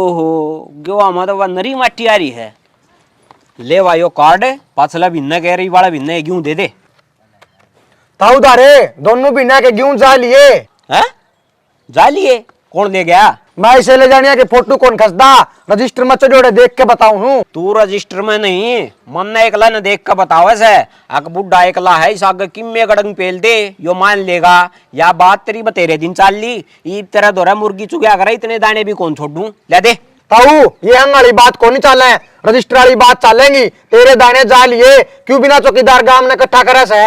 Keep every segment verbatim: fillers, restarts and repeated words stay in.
ओहो, गेहूं में तो वह नरी माटी आ रही है। ले भाई यो कार्ड, पाछला महीना कह रही वाला महीना ये गेहूं दे दे। ताऊ धारे, दोनों महीना के गेहूं जा लिए। हैं? जा लिए? कौन ले गया? मैं इसे ले जाने के फोटो कौन खसदा? रजिस्टर में चढ़ोड़े देख के बताऊं हूँ। तू रजिस्टर में नहीं, मन्ने एकला ने देख के बतावे से। अक बुढ़ा एकला है, इस आगे किम्मे गड़ंग पेल दे, यो मान लेगा। या बात तेरी बतेरे दिन चाल ली। ईब तेरा धोरा मुर्गी चुगया करे, इतने दाने भी कौन छोड़ूं। ले दे। ताऊ, ये हंग वाली बात कोनी चाले, रजिस्टर वाली बात चालेंगी। तेरे दाने जा लिए, क्यों बिना चौकीदार गाम ने इकट्ठा करे से?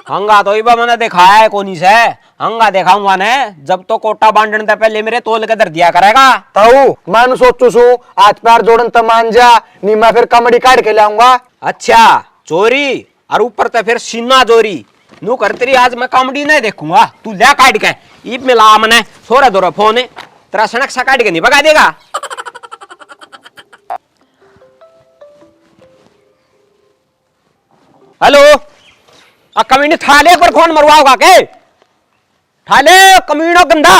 हंगा तो इबा मने दिखाया है कोनी से, हंगा दिखाऊंगा ने, जब तो कोटा बांटन ते पहले मेरे तोल के धर दिया करेगा। ताऊ, मैं नु सोचू सू, हाथ पैर जोड़न ते मान जा, नी मैं फिर कमड़ी काट के लाऊंगा। अच्छा, चोरी, और ऊपर ते फिर सीना चोरी। नु कर तेरी आज मैं कमड़ी नहीं देखूंगा, तू ले काट के। इब मिला मने, छोरा धोरा फोन, तेरा सनक सा काट के नहीं भगा देगा। हेलो, आ कमीने, ठा ले एक बार फोन मरवाओगा के? ठा ले कमीनो गंदा।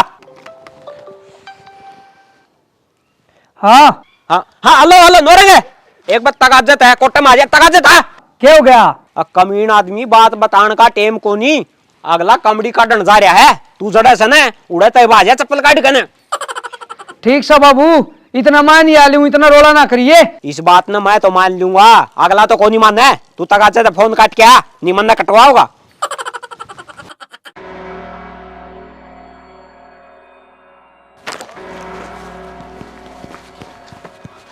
हाँ। हाँ, हाँ, हेलो, हेलो, नौरंग है। एक बार तगाजत है, कोटे में आ जा, तगाजत है। क्या हो गया? आ कमीन आदमी, बात बतान का टेम कोनी। अगला कमड़ी काटन जा रहा है, तू जड़े से ना, उड़े तय भाजा चप्पल काट के ना। ठीक सा बाबू, इतना मान ही आ लूं, इतना रोला ना करिए। इस बात ने मैं तो मान लूंगा, अगला तो कोनी माने। तू तगाजत है, फोन काट के आ, नहीं मन कटवाओगा।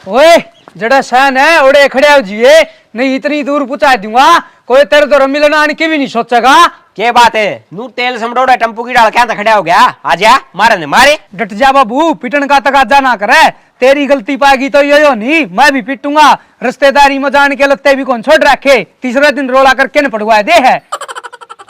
ओए, जड़ा सहन है, ओड़े खड़े हो जिए, नहीं इतनी दूर पहुंचा दूंगा, कोई तेरे तो मिलना आने की भी नहीं सोचेगा। के बात है, नू तेल समडोड़ा टेम्पू की डाल क्या खड़ा हो गया? आ जा, मारे ने मारे। डट जा बाबू, पिटन का तकाजा ना करे, तेरी गलती पाएगी तो यो यो नहीं, मैं भी पिटूंगा। रिश्तेदारी में जान के लत्ते भी कौन छोड़ रखे, तीसरे दिन रोला करके न पड़वा दे है।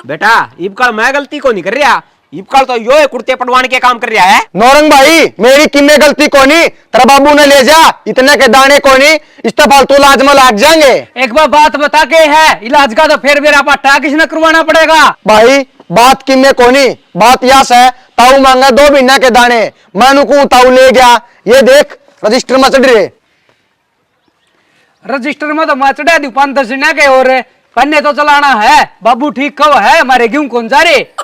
बेटा, इबकाल मैं गलती को नहीं कर रहा, इबकाल तो यो है कुर्ते पटवान के काम कर रहा है। नौरंग भाई, मेरी किमे गलती कोनी, तेरा बाबू ने ले जा, इतने के दाने कोनी, इस तो फालतू लाज में लाग जाएंगे। एक बार बात बता के है, इलाज का तो फिर मेरा पट्टा किसने करवाना पड़ेगा? भाई, बात किमे कोनी, बात या से, ताऊ मांगा दो महीना के दाने, मैं उनको ताऊ ले गया, ये देख रजिस्टर में चढ़ रहे। रजिस्टर में तो मैं चढ़ा दूं पाँच दस जने के और पन्ने तो चलाना है। बाबू ठीक कहो है, हमारे गेहूं कौन जा रे?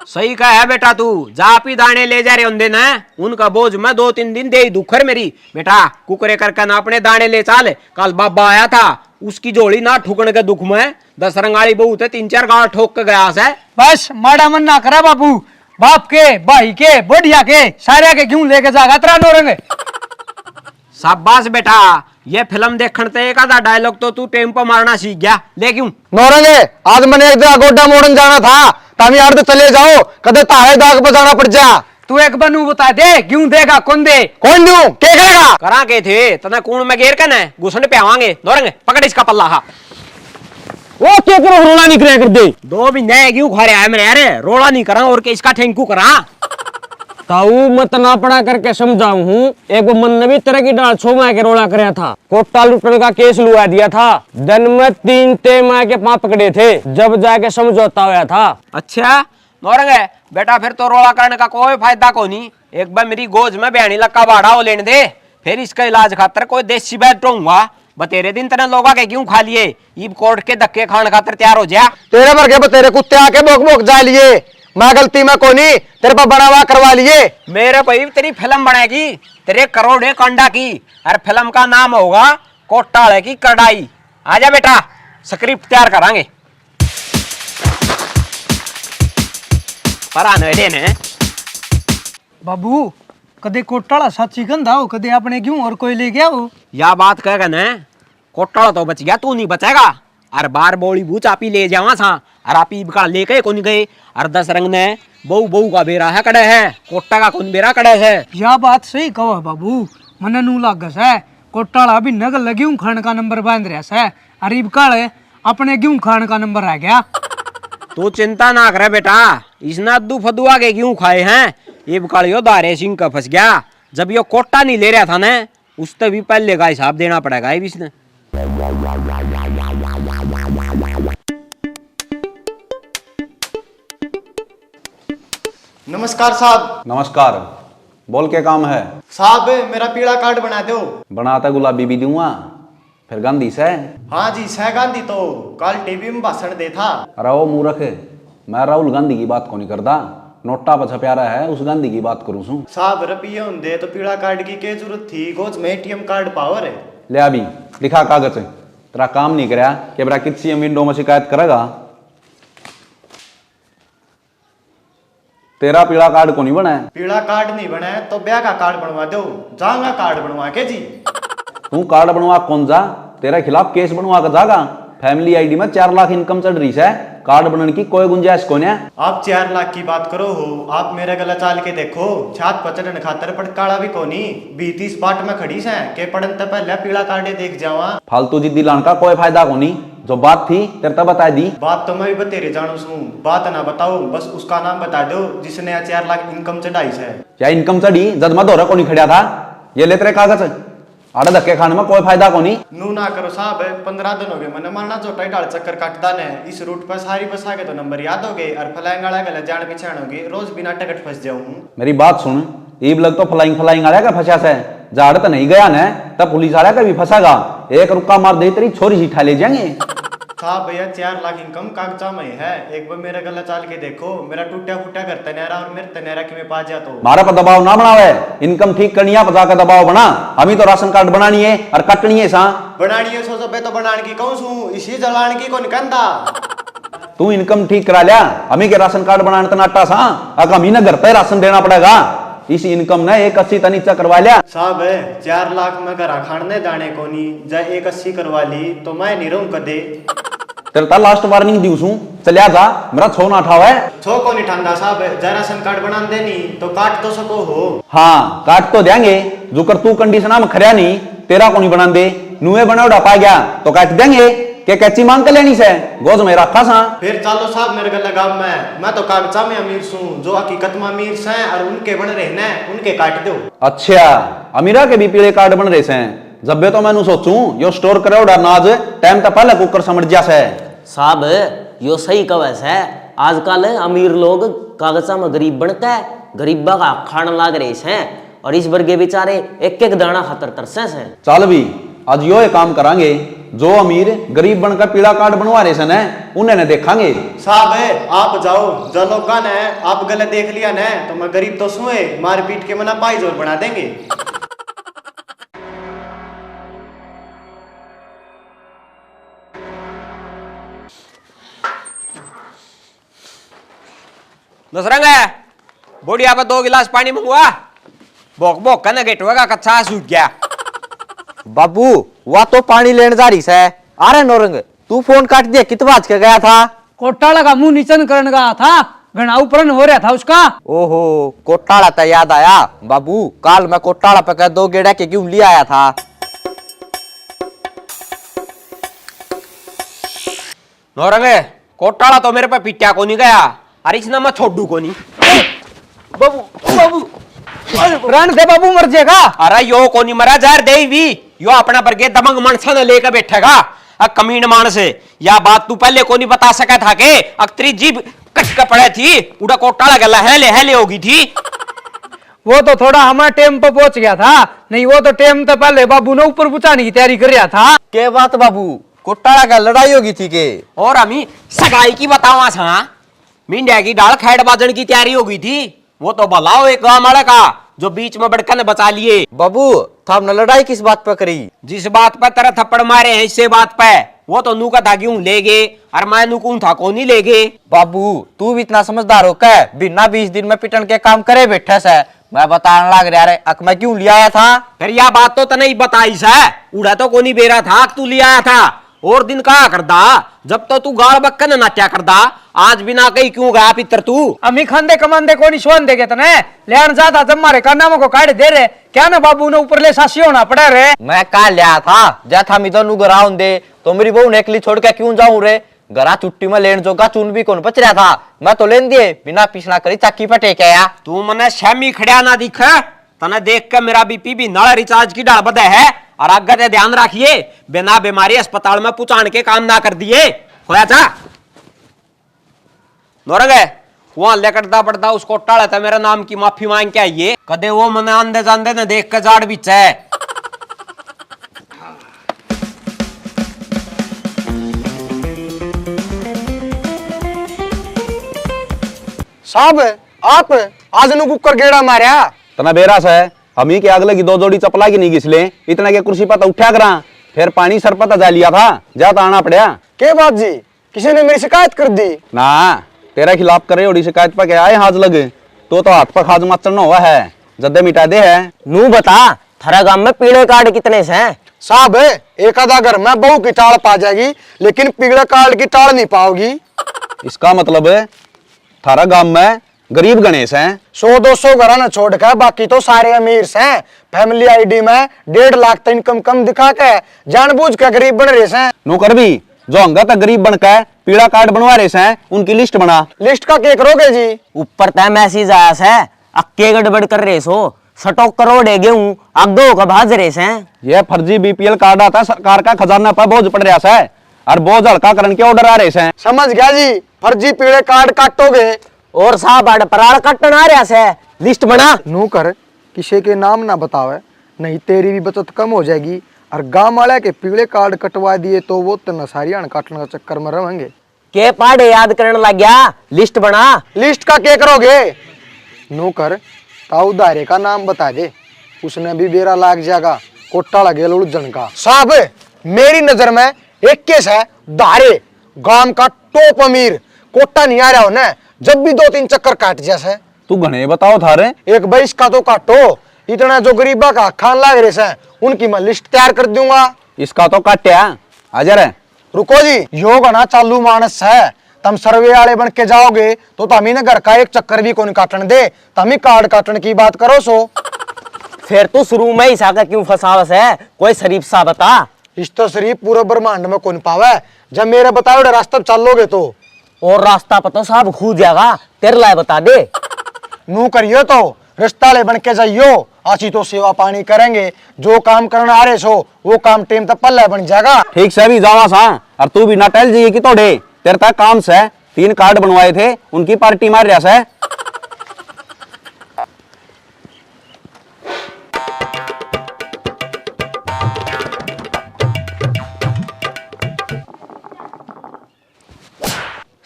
सही कहा है बेटा तू, जा आप ही दाने ले जा रहे होंदे ना, उनका बोझ मैं दो तीन दिन दे ही दुखर मेरी। बेटा, कुकरे करके ना अपने दाने ले चाल। कल बाबा आया था, उसकी झोली ना ठुकने के दुख में दस रंगाली बहू ते तीन चार गाल ठोक के गया से। बस माड़ा मन ना करा बाबू, बाप के, भाई के, बढ़िया के, सारे के गेहूं लेके जागा तेरा नौरंग। शाबाश बेटा, ये फिल्म देखण ते एक आधा डायलॉग तो तू टेम पे मारना सीख गया। ले गेहूं। नौरंग, आज मैंने एक जगह गोड्डा मोड़न जाना था, तभी अर्ध चले जाओ, कदे ताहे दाग पे जाना पड़ जा। तू एक बनू बता दे, गेहूं देगा कौन दे? कौन दूं? के करेगा? करा के थे, तने कूण में गेर के न घुसन पे आवांगे। नौरंग, पकड़ इसका पल्ला, हा। ओ, के करो, रोला नहीं करया कर दे। दो महीने है, क्यों खा रहा है मेरे यार? रोला नहीं करा और के इसका थैंक यू करा। ताऊ, मत ना पड़ा करके समझाऊं हूँ। एक वो मन ने भी तरह की डाल छो मार के रोला करया था, कोटा लूटने का केस लुआ दिया था। दिन में तीन ते मार के पाप पकड़े थे, जब जाके समझौता होया था। अच्छा, नौरंग है बेटा, फिर तो रोला करने का कोई फायदा कोनी। एक बार मेरी गोज में बहनी लक्का बाड़ा हो लेने दे, फिर इसका इलाज खातर कोई देसी वैद टोऊंगा। बतेरे दिन तने लोगा के गेहूं खा लिए, इब कोर्ट के धक्के खान खातर तैयार हो जा। तेरे वर्गे बतेरे कुत्ते आके भोंक भोंक जा लिए, मैं गलती में कोनी, तेरे पर बनावा करवा लिए। मेरे भाई तेरी फिल्म बनेगी, तेरे करोड़े कांडा की, और फिल्म का नाम होगा कोटाले की कढ़ाई। आजा बेटा, स्क्रिप्ट तैयार करांगे। पर आने दे ने। बाबू, कदे कोटाला साची गंदा हो, कदे आपने गेहूं और कोई ले गया हो। या बात कह के ने, कोटाला तो बच गया, तू नहीं बचेगा। अर बार बोली बूच आपी ले जावा सा, अर आपी इबकाल लेके कोनी गए। अर दस रंग ने बहू बहू का बेरा है कड़े है, कोटा का कौन बेरा कड़े है। या बात सही कहो है बाबू, मने नू लागे से, कोटाला भी नग लगी हूँ खान का नंबर बांध रहा से, अर इबकाल अपने गेहूं खान का नंबर आ गया। तू चिंता ना करे बेटा, इसने अद्दू फद्दू आगे गेहूं खाए हैं। इबकाल यो धारे सिंह का फंस गया, जब यो कोटा नहीं ले रहा था ना, उससे भी पहले का हिसाब देना पड़ेगा ये भी इसने। नमस्कार साहब। नमस्कार। बोल, के काम है? साहब, मेरा पीला कार्ड बना दो। बना तो गुलाबी भी दूंगा, फिर गांधी सै? हाँ जी, सै गांधी तो। कल टीवी में भाषण दे था। अरे ओ मूर्ख, मैं राहुल गांधी की बात को नहीं करता, नोटा पर छप्या रहा है, उस गांधी की बात करूं सूं। साहब, रुपये होंदे तो पीला कार्ड की के जरूरत थी? गोज में एटीएम कार्ड पावर है। ले अभी दिखा कागज, तेरा काम नहीं करया कि बेटा किसी विंडो में शिकायत करेगा। तेरा पीला कार्ड को नहीं बना है? पीला कार्ड नहीं बना है तो ब्याह का कार्ड बनवा दो, जाऊंगा कार्ड बनवा के जी। तू कार्ड बनवा कौन जा, तेरे खिलाफ केस बनवा के जागा। फैमिली आईडी में चार लाख इनकम चढ़ रही है, कार्ड बनने की कोई गुंजाइश कोन्या। आप चार लाख की बात करो हो, आप मेरे गला चाल के देखो, छात पर चढ़न खातर पड़काला भी कोनी, बीती स्पाट में खड़ी सै के पड़न ते पहले पीला कार्डे देख जावा। फालतू जिद्दी लान का कोई फायदा कोनी, जो बात थी तेरे ते बता दी। बात तो मैं भी बतेरे जानू सूं, बात ना बताओ, बस उसका नाम बता दो जिसने या चार लाख इनकम चढ़ाई सै। या इनकम चढ़ी जद मैं धोरे कोनी खड़ा था। ये ले तेरे कागज, आड़े धक्के खाने में कोई फायदा कोनी। नू ना करो साहब, पंद्रह दिन हो गए मैंने मरना झोटा ही ढाल चक्कर काटदा ने। इस रूट पर सारी बसा के तो नंबर याद हो गए और फलांग वाला गला जान पहचान हो गई, रोज बिना टिकट फंस जाऊं हूँ। मेरी बात सुन, ईब लग तो फ्लाइंग फ्लाइंग वाला का फंसा सै, झाड़ तो नहीं गया ने, तब पुलिस वाला का भी फंसेगा। एक रुक्का मार दे, तेरी छोरी सी ठा ले जाएंगे। साहब भैया, चार लाख इनकम कागजा में है, एक बार मेरे गला चाल के देखो, मेरा टूटा फूटा घर तन्यारा और मेरे तन्यारा की में पा जा तो। मारे पर दबाव ना बनावे, इनकम ठीक करनी है, पता का दबाव बना। हम ही तो राशन कार्ड बनानी है और कटनी है सा। बनानी है सो जबे तो बनान की कहूं सूं, इसी जलान की कौन कहंदा? तू इनकम ठीक करा लिया, हम ही के राशन कार्ड बनाने तनाटा सा, अक हम ही ने घर पे राशन देना पड़ेगा। इस इनकम ने एक अस्सी तक नीचा करवा लिया। साहब, चार लाख में घरा खाण ने दाने कोनी, जा एक अस्सी करवा ली तो मैं नहीं रहूं कदे। तेरे ता लास्ट वार्निंग दिउ सूं, चल्या जा, मेरा छो ना ठावे। छो को नहीं ठांदा साहब, जा राशन कार्ड बना दे नहीं तो काट तो सको हो। हाँ, काट तो देंगे, जुकर तू कंडीशना में खरया नहीं, तेरा को नहीं बना दे, नुए बने उड़ा पा गया तो काट देंगे। के कैची मांग के लेनी सै? गोज में रखा सा। फिर चालो साहब मेरे गले गाम में, मैं तो कागजा में अमीर सूं, जो हकीकत में अमीर सै और उनके बन रहे ने, उनके काट दो। अच्छा, अमीरा के भी पीले कार्ड बन रहे सै। जब्बे तो मैं न्यू सोचूं, यो स्टोर करे उड़ा अनाज टाइम तक पहले कुकर समझ जा सै। साहब, यो सही कहवे सै। आजकल अमीर लोग कागजा में गरीब बनके गरीबा का हक खाण लाग रहे सै। और इस वर्गे बेचारे एक एक दाना खातर तरसे सै। चल भी, आज यो ही काम करांगे, जो अमीर गरीब बनकर पीला कार्ड बनवा रहे सै न, उन्हें न देखांगे। साहब, आप जाओ, जो लोगां ने आप गले देख लिया न, तो मैं गरीब तो सूं ए, मार पीट के मना पाई जोर बना देंगे। नौरंग, बोड़िया पे दो गिलास पानी मंगवा। भोक भोक के न गेटवे का कच्चा सूख गया। बाबू, वा तो पानी लेने जा रही सै। अरे नौरंग, तू फोन काट दिया, कित बाज के गया था? कोटाला का मुंह नीचन करण गया था, घणा उपरन हो रहा था उसका। ओहो, कोटाला तो याद आया बाबू, काल मैं कोटाला पे कह दो गेड़ा के क्यों ले आया था। नौरंग, कोटाला तो मेरे पे पिट्या कोनी गया, अरे इसने मैं छोड़ू कोनी। बाबू, बाबू, रहन दे बाबू, मर जाएगा। अरे यो कोनी मरा, जहर दे भी, यो अपना बरगे दबंग मानसा ने लेके बैठेगा। आ कमीन मानस, या बात तू पहले कोनी बता सका था के? अक तेरी जीभ कट के पड़े थी, उड़ा कोटाला गला है ले, है ले होगी थी। वो तो थोड़ा हमारे टेम पे पहुंच गया था, नहीं वो तो टेम तो पहले बाबू ने ऊपर पहुंचाने की तैयारी कर रहा था। के बात बाबू, कोटाला का लड़ाई होगी थी के? और हमी सगाई की बतावा सा, मिंडिया की डाल खैड़ बाजन की तैयारी होगी थी। वो तो भला हो एक गांव वाले का जो बीच में बड़कन बचा लिए। बाबू, थामने लड़ाई किस बात पे करी? जिस बात पे तेरा थप्पड़ मारे हैं, इसे बात पे। वो तो नू का धागी हूँ ले गए, और मैं नू कूं था को नहीं ले गए। बाबू, तू भी इतना समझदार हो के बिना बीस दिन में पिटन के काम करे बैठा सै। मैं बतान लाग रहा रे, अक मैं क्यों ले आया था? फिर या बात तो तने ही बताई सै, उड़ा तो कोनी बेरा था कि तू ले आया था। और दिन कहा करदा, जब तो तू गाल बक्कन नाट्या करदा, आज बिना कही क्यों गया पितर तू? अमी खांदे कमांदे कोनी सोन देगे तने, लेन जाता जब मारे काना में को काट दे रे, क्या ना बाबू ने ऊपर ले सासी होना पड़ा रे? मैं कहा लिया था, जा था मी दोनों घर आउन दे, तो मेरी बहू ने एकली छोड़ के क्यों जाऊं रे? घरा छुट्टी में लेन जोगा चून भी कौन बच रहा था, मैं तो लेन दिए, बिना पीछना करी चाकी पे टेक आया। तू मने शामी खड़ा ना दिख, तने देख के मेरा बीपी भी नल रिचार्ज की ढाल बधे है। और आगे ते ध्यान रखिए, बिना बीमारी अस्पताल में पहुंचान के काम ना कर दिए। होया जा। नौरंग, वहां लिकड़दा पड़दा उसको टाले तै मेरे नाम की माफी मांग के आइए। कदे वो मने आंदे जांदे ने देख के जाड़ बिछे। साहब, आप आज नु कुकर गेड़ा मारया। तना बेरा सै, हम ही के अगले की दो जोड़ी चपला की नहीं घिसले, इतना के कुर्सी पर तो उठा करा, फिर पानी सर पर तो जा लिया था, जा तो आना पड़ा। के बात जी, किसी ने मेरी शिकायत कर दी? ना, तेरे खिलाफ करे ओड़ी शिकायत पर क्या आए हाज लग, तो तो हाथ पर खाज माचन हुआ है, जद्दे मिटा दे है। नू बता, थारा गांव में पीले कार्ड कितने से? साहब, एक आधा घर में बहू की टाल पा जाएगी, लेकिन पीले कार्ड की टाल नहीं पाओगी। इसका मतलब थारा गांव में गरीब घणे सै। सौ दो सौ घरां नै छोड़ के बाकी तो सारे अमीर सै। फैमिली आईडी में डेढ़ लाख तक इनकम कम दिखा के जानबूझ के गरीब बन रहे सै। नौकर भी जो हंगा तक गरीब बन के पीला कार्ड बनवा रहे सै, उनकी लिस्ट बना। लिस्ट का के करोगे जी? ऊपर तय मैसेज आया सै, अक्के गड़बड़ कर रहे सो, सटोक करोड़ है गेहूं, आगे होकर भाज रहे सै। ये फर्जी बीपीएल कार्ड आता सरकार का खजाना पर बोझ पड़ रहा सै, और बोझ हल्का करने के ऑर्डर आ रहे सै। समझ गया जी, फर्जी पीले कार्ड काटोगे। और साहब आड़ पराल कटन आ रहा सै, लिस्ट बना। नू कर, किसी के नाम ना बतावे, नहीं तेरी भी बचत कम हो जाएगी। और गांव वाले के पीले कार्ड कटवा दिए तो वो तन्ने सारी हण काटने का चक्कर में रहेंगे। के पाड़े याद करने लग गया, लिस्ट बना। लिस्ट का के करोगे? नू कर, ताऊ धारे का नाम बता दे, उसने भी बेरा लाग जाएगा कोटा लगे उलझन का। साहब, मेरी नजर में एक केस है धारे, गांव का टॉप अमीर, कोटा नहीं आ रहा हो ना, जब भी दो तीन चक्कर काट जैसे। तू घणे बताओ थारे। एक भाई इसका तो काटो, इतना जो गरीबा का खान लाग रहे सै, उनकी मैं लिस्ट तैयार कर दूंगा। इसका तो काट्या, हाजिर है। रुको जी, यो घणा चालू मानस है। तम सर्वे वाले बन के जाओगे तो तमी ने घर का एक चक्कर भी कोनी काटन दे, तमी कार्ड काटन की बात करो सो। फिर तू शुरू में ही साका क्यों फंसावस है? कोई शरीफ सा बता। इस तो शरीफ पूरे ब्रह्मांड में कोनी पावे, जब मेरे बताए रास्ते पे चलोगे तो। और रास्ता पर तो साहब खू जाएगा, तेरे लाए बता दे। नू करियो तो रिश्ता ले बन के जाइयो, आसी तो सेवा पानी करेंगे। जो काम करना आ रहे सो, वो काम टेम तक पल्ले बन जाएगा। ठीक से भी जावा सा, और तू भी ना टहल जाइए कि तोड़े, तेरे तक काम से। तीन कार्ड बनवाए थे, उनकी पार्टी मार रहा से।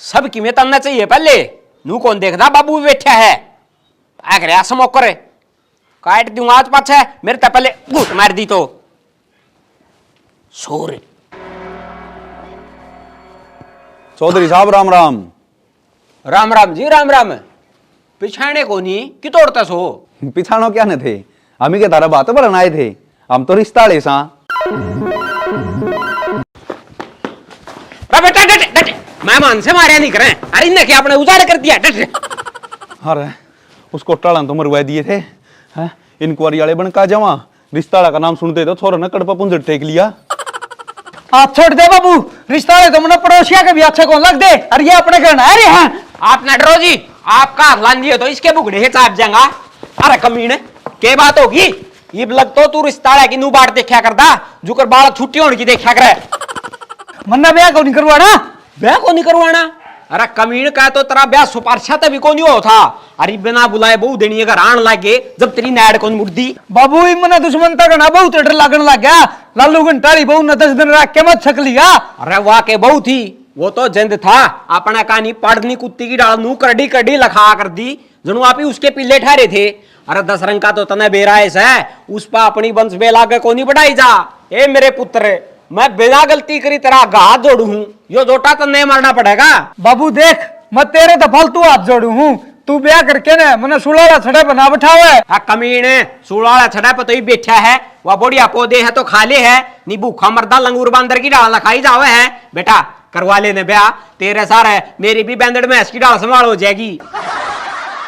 सब किमें तन्ना चाहिए पहले। नू कौन देखदा बाबू बैठा है, आख रहा समोकर। काट दूंगा आज पाछे, मेरे ते पहले घूट मार दी तो। सोरे। चौधरी साहब, राम राम। राम राम जी, राम राम। पिछाणे कोनी, कि तोड़ता सो? पिछाणो क्या न थे, हम ही के थारा बात भरन आए थे, हम तो रिश्ता ले सा। अरे बेटा, डट, डट, मेहमान से मारया नहीं करें। अरे इनने क्या अपने उजाड़ कर दिया, डट। अरे, उसको टालन तो मरवा दिए थे, हैं? इंक्वायरी वाले बन का जावा, रिश्ता वाला का नाम सुनते तो छोरा ने कड़पा पुंजड़ टेक लिया। हाथ छोड़ दे बाबू, रिश्ता वाले तो मने पड़ोसिया के भी अच्छे कौन लगते, अरे ये अपने घर आ रहे हैं। आप ना डरो जी, आपका हाथ लान दिए तो इसके बुगड़े से चाप जाएगा। अरे कमीने, के बात होगी? इब लग तो तू रिश्ता वाला की नू बाट देखा करदा, जुकर बालक छुट्टी होने की देखा करे। मन्ना ब्याह को नहीं करवाना। ब्याह को नहीं करवाना? अरे कमीन का तो तेरा ब्याह सुपारशा ते भी को नहीं हो था। अरे बिना बुलाए बहू देनी अगर आन लागे, जब तेरी नाड़ कौन मुड़दी। बाबू, ई मने दुश्मन तक ना बहुत डर लगन लग गया। लालू घंटाली बहू ने दस दिन रख के मत छक लिया। अरे वाह के बहू थी, वो तो जिंद था। अपना कहानी पड़नी कुत्ती की डाल नू करडी करडी लखा कर दी। जणु आप ही उसके पिल्ले ठहरे थे। अरे दस रंग का तो तने बेरा है सै, उस पा अपनी वंश बेला के कोनी बढ़ाई जा। ए मेरे पुत्र, मैं बिना गलती करी तेरा आगा हाथ जोड़ू हूँ, यो जोटा तन्ने मारना पड़ेगा। बाबू देख, मैं तेरे तो फालतू हाथ जोड़ू हूँ, तू ब्याह करके ना मने सुलाला छड़े बना बैठावे। आ कमीने, सुलाला छड़े पे तो ही बैठा है, वह बढ़िया पौधे है तो खा ले है, नी भूखा मरदा लंगूर बांदर की डाल खाई जावे है। बेटा, करवा लेने ब्याह, तेरे सारे मेरी भी बैंदड़ में की डाल संभाल हो जाएगी।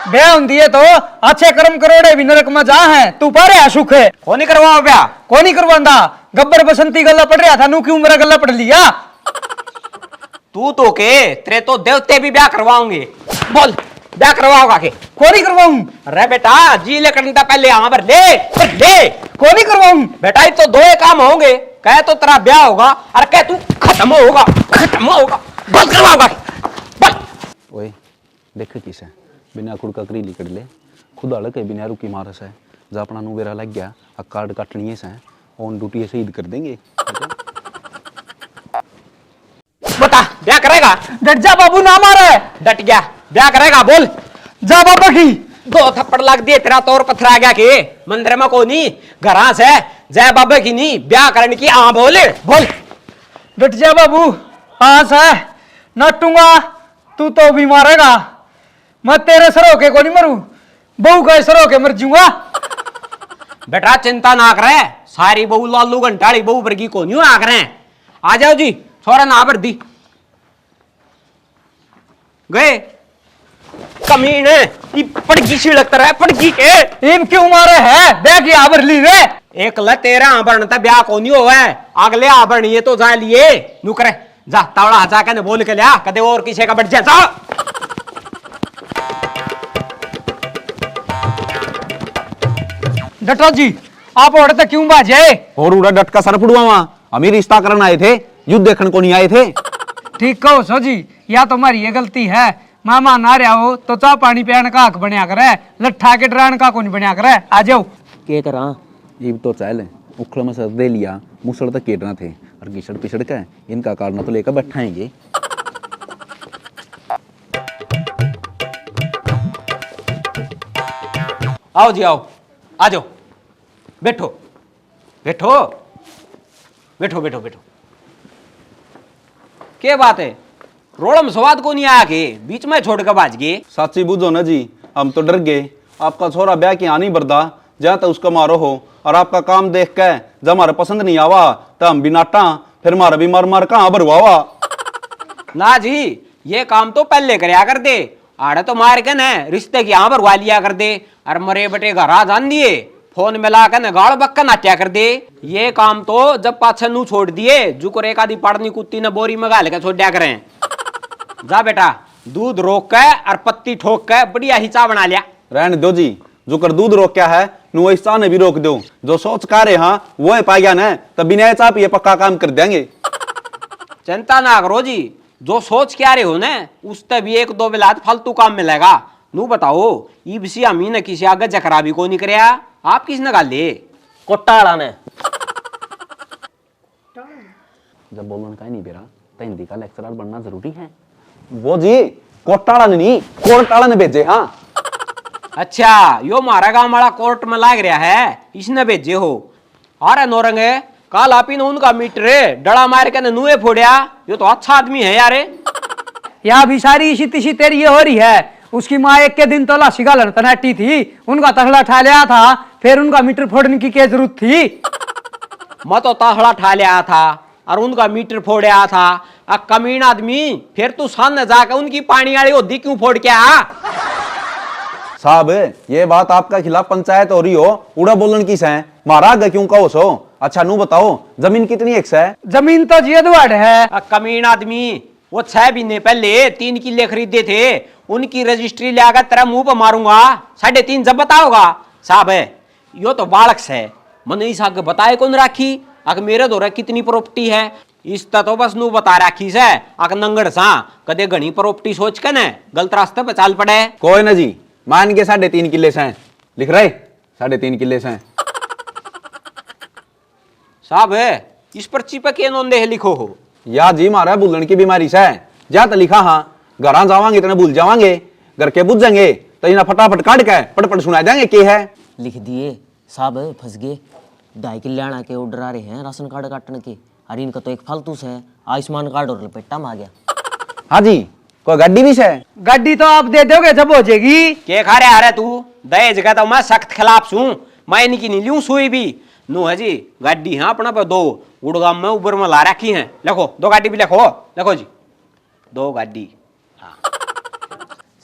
ब्याह होंदी है तो अच्छे कर्म करोड़े भी नरक में जा हैं, तू पा रहा सुख है। कोनी करवाओ ब्याह? कोनी करवांदा, गब्बर बसंती गल्ला पड़ रहा था, नू क्यों मेरा गल्ला पड़ लिया? तू तो के, तेरे तो देवते भी ब्याह करवाओगे। बोल, ब्याह करवाओगा के? कोनी करवाऊं। अरे बेटा, जी ले करने पहले हाँ भर ले, भर ले। कोनी करवाऊं। बेटा, ये तो दो ही काम होंगे, कह तो तेरा ब्याह होगा और कह तू खत्म होगा, खत्म होगा। बोल करवाओगा के? बोल। ओए, देखे किसे बिना कुड़का करी लिकड़ ले, खुद हड़क है बिना रुकी मारस है। जा अपना नू बेरा लग गया, आ कार्ड काटनी है सै, ऑन ड्यूटी शहीद कर देंगे। बता, ब्याह करेगा? डट जा बाबू, ना मारे। डट गया, ब्याह करेगा? बोल। जा बाबा की। दो थप्पड़ लग दिए, तेरा तौर पत्थर आ गया के? मंदिर में कोनी, घरां से। जय बाबा की नहीं, ब्याह करने की। हाँ बोल, बोल। डट जा बाबू, हाँ से नाटूंगा, तू तो भी मारेगा। मैं तेरे सर होके कोनी मरूं, बहू का सर होके मर जाऊंगा। बेटा, चिंता ना करे, सारी बहू लालू घंटाली बहू वर्गी कोनी होया करे। आ जाओ जी, छोरा ना भर दी। गए। कमीने, ई पड़गी छिड़क रहा है, पड़गी के। इब क्यों मारे है? ब्याह की आबर ली रे। एक ल तेरा आभरण त ब्याह कोनी होवे, अगले आभरण ये तो जा लिए। नुकरे, जा तावड़ा हचा के ने बोल के लिया, कदे और किसी का बैठ जा, जा। डटो जी, आप ओड़े तो क्यों बाजे? और उड़ा डट का सर फुड़वावा, हम ही रिश्ता करन आए थे, युद्ध देखन को नहीं आए थे। ठीक कहो सो जी, या तो हमारी ये गलती है। मेहमान आ रहा हो तो चाह पानी पियाण का हक बनया करे, लट्ठा के डराण का कोनी बनया करे। आ जाओ। के करा? इब तो चल, उखल में सर दे लिया, मुसड़ तक केटना थे, और घिसड़ पिसड़ के इनका काटना तो लेकर बैठाएंगे। आओ जी, आओ, आ जाओ, बैठो, बैठो, बैठो, बैठो, बैठो। के बात है, रोल में स्वाद को नहीं आया के बीच में छोड़ के भाज गए? साची बुझो ना जी, हम तो डर गए। आपका छोरा ब्याह की हाँ नहीं भरदा, जा तो उसका मारो हो, और आपका काम देख के जब हमारे पसंद नहीं आवा तो हम भी नाटा, फिर हमारा भी मार मार कहाँ भरवावा। ना जी, ये काम तो पहले करया कर दे। आड़े तो मार के न रिश्ते की हाँ भरवा लिया कर दे, और मरे बटे घर आ जान दिए, फोन मिला के न गाल बक्का नाट्या कर दे। ये काम तो जब पाछे नू छोड़ दिए, जुकर एक आधी पाड़नी कुत्ती ने बोरी में घाल के छोड़ दिया करें। जा बेटा, दूध रोक के और पत्ती ठोक के बढ़िया ही चाय बना लिया। रहने दो जी, जुकर दूध रोक्या है, नु इस चाय ने भी रोक दो। जो सोच का रहे हाँ, वो है पा गया ना, तब बिना चाय पिए पक्का काम कर देंगे। चिंता ना करो जी, जो सोच क्या रहे हो ना, उसते भी एक दो बिलात फालतू काम मिलेगा। नू बताओ, इब सी हमी ने किसी आगे जकरा भी कोनी करया, आप किसने गाले? कोटा वाला ने। जब बोलन का ही नहीं बेरा, तो हिंदी का लेक्चरर बनना जरूरी है। वो जी, कोटा वाला ने नहीं, कोर्ट वाला ने भेजे, हाँ। अच्छा, यो म्हारा गांव वाला कोर्ट में लाग रहा है, इसने भेजे हो। अरे नौरंग, काल आप ही ने उनका मीटर डला मार के ने नुए फोड़या, यो तो अच्छा आदमी है यार। या भी सारी इसी तिसी तेरी ये हो रही है। उसकी माँ एक के दिन तो लाशी घालन तनाटी थी, उनका तसला ठा लिया था, फिर उनका मीटर फोड़ने की क्या जरूरत थी? मैं तो तसला ठा लिया था और उनका मीटर फोड़या था। आ कमीन आदमी, फिर तू सामने जाके उनकी पानी वाली होदी क्यों फोड़ के आ? साहब, ये बात आपका खिलाफ पंचायत हो रही हो, उड़ा बोलन की सै, म्हारा आगे क्यों कहो सो? अच्छा नू बताओ, जमीन कितनी एक सै? जमीन तो जी अधवाड़ है। आ कमीन आदमी, वो छह महीने पहले तीन किले खरीदे थे, उनकी रजिस्ट्री ले आकर तेरा मुंह पे मारूंगा, साढ़े तीन जब बताओगा। साहब है, यो तो बालक सै, मने इस आगे बताए कौन राखी, अक मेरे धोरे कितनी प्रॉपर्टी है, इस त तो बस नू बता राखी सै, अक नंगड़ सा, कदे घणी प्रॉपर्टी सोच के न गलत रास्ते पे चाल पड़े। कोई ना जी, मान के साढ़े तीन किले सै, लिख रहे, साढ़े तीन किले सै। साहब, इस पर्ची पे के नोंदे है लिखो हो? या जी, म्हारा भूलण की बीमारी सै। जा तो लिखा हाँ, घरां जावांगे इतने भूल जावांगे, घर के बुझेंगे तो इन्हें फटाफट काट के पट पट सुना देंगे के है। लिख दिए साहब, फंस गए। ढाई किले आना के ऑर्डर आ रहे हैं राशन कार्ड काटने के। अरे इनका तो एक फालतू से आयुष्मान कार्ड और लपेटा में आ गया। हाँ जी, कोई गाड़ी भी से? गाड़ी तो आप दे दोगे जब हो जाएगी। के खा रहा है तू? दहेज का तो मैं सख्त खिलाफ सूं, मैं इनकी नहीं लूं सुई भी। नू है जी, गाड़ी है अपना पे दो, गुड़गाम में उबर में ला रखी है। लिखो, दो गाड़ी भी लिखो, लिखो जी, दो गाड़ी। हाँ।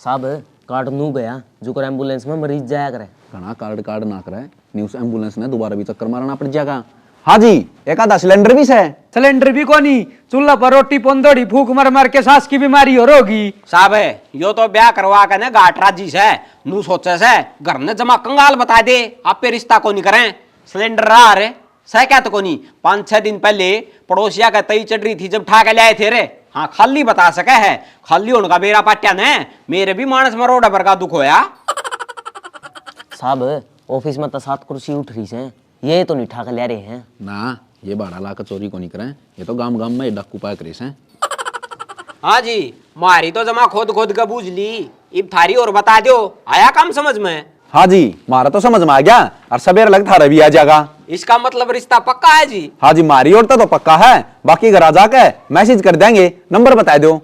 साहब, कार्ड नू गया, जुकर एम्बुलेंस में मरीज जाया करे। घणा कार्ड कार्ड ना करे, न्यूज एम्बुलेंस ने दोबारा भी चक्कर मारना पड़ जाएगा। हाँ जी, एक आधा सिलेंडर भी से? सिलेंडर भी कोनी, चूल्हा पर रोटी पोंदोड़ी फूक मार मार के सांस की बीमारी हो रोगी। साहब, यो तो ब्याह करवा के ने घाट राजी से, नू सोचे से, घर ने जमा कंगाल बता दे, आपे रिश्ता कोनी करें। सिलेंडर रहा रे, सह क्या तो कोनी, पांच छह दिन पहले पड़ोसिया का तई चढ़ रही थी जब ठा के ल्याए थे रे। हाँ, खाली बता सके है, खाली होने का बेरा पाट्या ने मेरे भी मानस में रोड भर का दुख होया। साहब, ऑफिस में तो सात कुर्सी उठ रही से, ये तो नहीं ठा के ले रहे हैं। ना, ये भाड़ा ला के चोरी को नहीं करें, ये तो गाम गाम में डाकू पाया करे से। हाँ जी, मारी तो जमा खोद खोद के बूझ ली। इब थारी और बता दो, आया काम समझ में? हाँ जी, मारा तो समझ में आ गया, और सबेर लग थारा भी आ जाएगा। इसका मतलब रिश्ता पक्का है जी? हाँ जी, मारी और तो, तो पक्का है, बाकी घर आ जाके मैसेज कर देंगे, नंबर बता दो।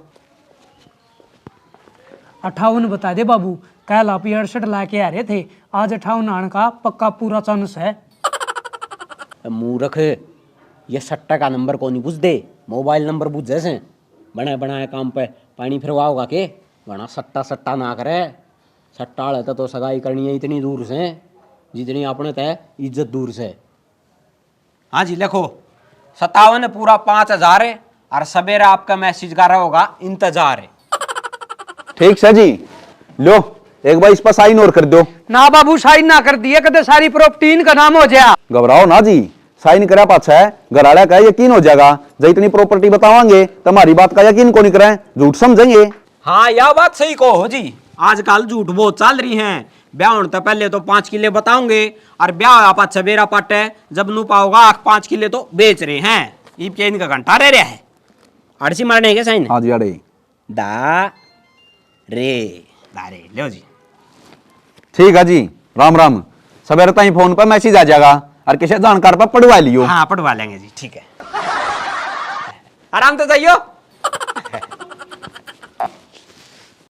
अठावन बता दे बाबू, कल आप ये अड़सठ ला के आ रहे थे, आज अठावन आने का पक्का पूरा चांस है। मूर्ख, ये सट्टा का नंबर को नहीं बुझ दे, मोबाइल नंबर बुझे से। बने बनाए काम पे पानी फिरवाओगा के? घना सट्टा सट्टा ना करे। सट्टा वाले तो, तो सगाई करनी है इतनी दूर से, जितनी अपने तय इज्जत दूर से। हाँ जी, लिखो, सत्तावन पूरा पाँच हजार है, और सवेरे आपका मैसेज का रहोगा इंतजार है। ठीक सर जी, लो, एक बार इस पर साइन और कर दो। ना बाबू, साइन ना कर दिए, कदे सारी प्रॉपर्टी इनका नाम हो जाया। घबराओ ना जी, साइन करा पाछा है, घर वाला का यकीन हो जाएगा। जब इतनी प्रॉपर्टी बतावांगे, तुम्हारी बात का यकीन को नहीं करें, झूठ समझेंगे। हाँ, या बात सही कहो हो जी, आजकल झूठ बहुत चल रही है। ब्याह होने तो पहले तो पाँच किले बताओगे, और ब्याह होया पाछे बेरा पाटे, जब नू पाओगा आख पाँच किले तो बेच रहे हैं। इब के इनका घंटा रह रहा है, आड़सी मारने के साइन। हाँ जी, आड़े। दा रे, दा रे, लो जी। ठीक है जी, राम राम। सवेरे ताई फोन पर मैसेज आ जाएगा, और किसी जानकार पर पढ़वा लियो। हाँ, पढ़वा लेंगे जी, ठीक है। आराम तो जाइयो।